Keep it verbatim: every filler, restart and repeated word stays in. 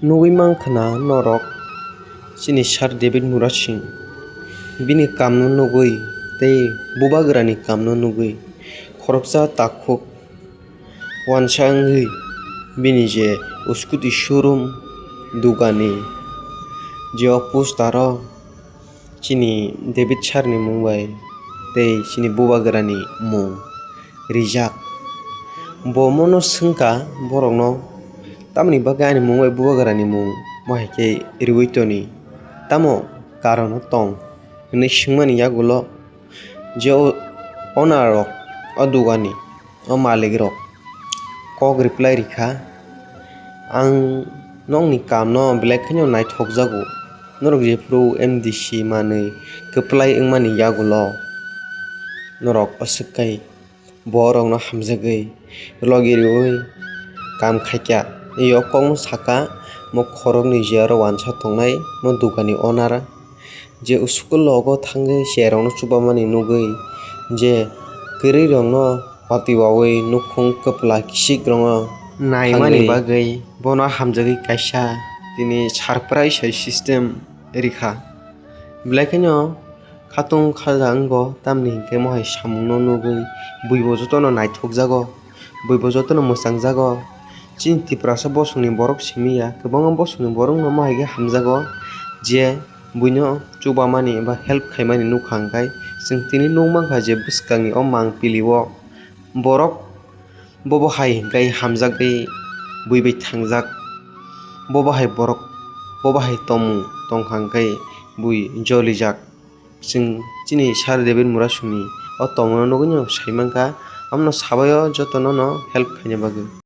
Nugwi mankha na norok chini Sir David Murasing, bini kamno nugwi tei bubagrani kamno nugwi khoroksa takhuk uansa wngwi bini je scooty showroom dugani je o poster o chini David Sir ni mung bai tei chini bubagrani mung rijak. Bo mono swngkha borokno, tamoni bagwi ani mung bai bubagrani mung mo hai khe riwi toni? Tamo karon tong? Hwnwi swngmani yagulo je o owner rok, o dugani, o malik rok kok reply rikha, "Ang nokni kamno belai kheno naithokjago. Norok jephuru M D C manwi kwplai wngmani yagulo norok aswk kai borokno hamjagwi logi riwi kam khaikha." Yok kokno saka, mo khoroknwi je aro uansa tongnai mo dugani owner. Je school logo thangwi cherokno chubamani nugwi, je kwrwirokno patiwawi nukhung kwpla kisikrokno naimani thangwi bagwi bono hamjagwi kaisa tini surprise hai system rikha. Belai kheno khatung khaja wngo, tamni hinkhe mohai samungno nugwi buibo jotono naithokjago. Buibo jotono mwchangjago. Chini Tiprasa bosongni borok simi ya, kwbangma bosongni borokno omo hai khe hamjago je buino chubamani ba help khaimani nukha hwnkhe. Chwng tini nukmankha je bwskangni o mangpili o borok bobo hai hwnkhe hamjagwi bui bai thangjak. Bobo hai borok, bobo hai tongmung tongkha hwnkhe bui jolijak. Chwng chini Sir David Murasingni o tongmungno nugwino saimankha, amno sabaio jotono no help khaina bagwi.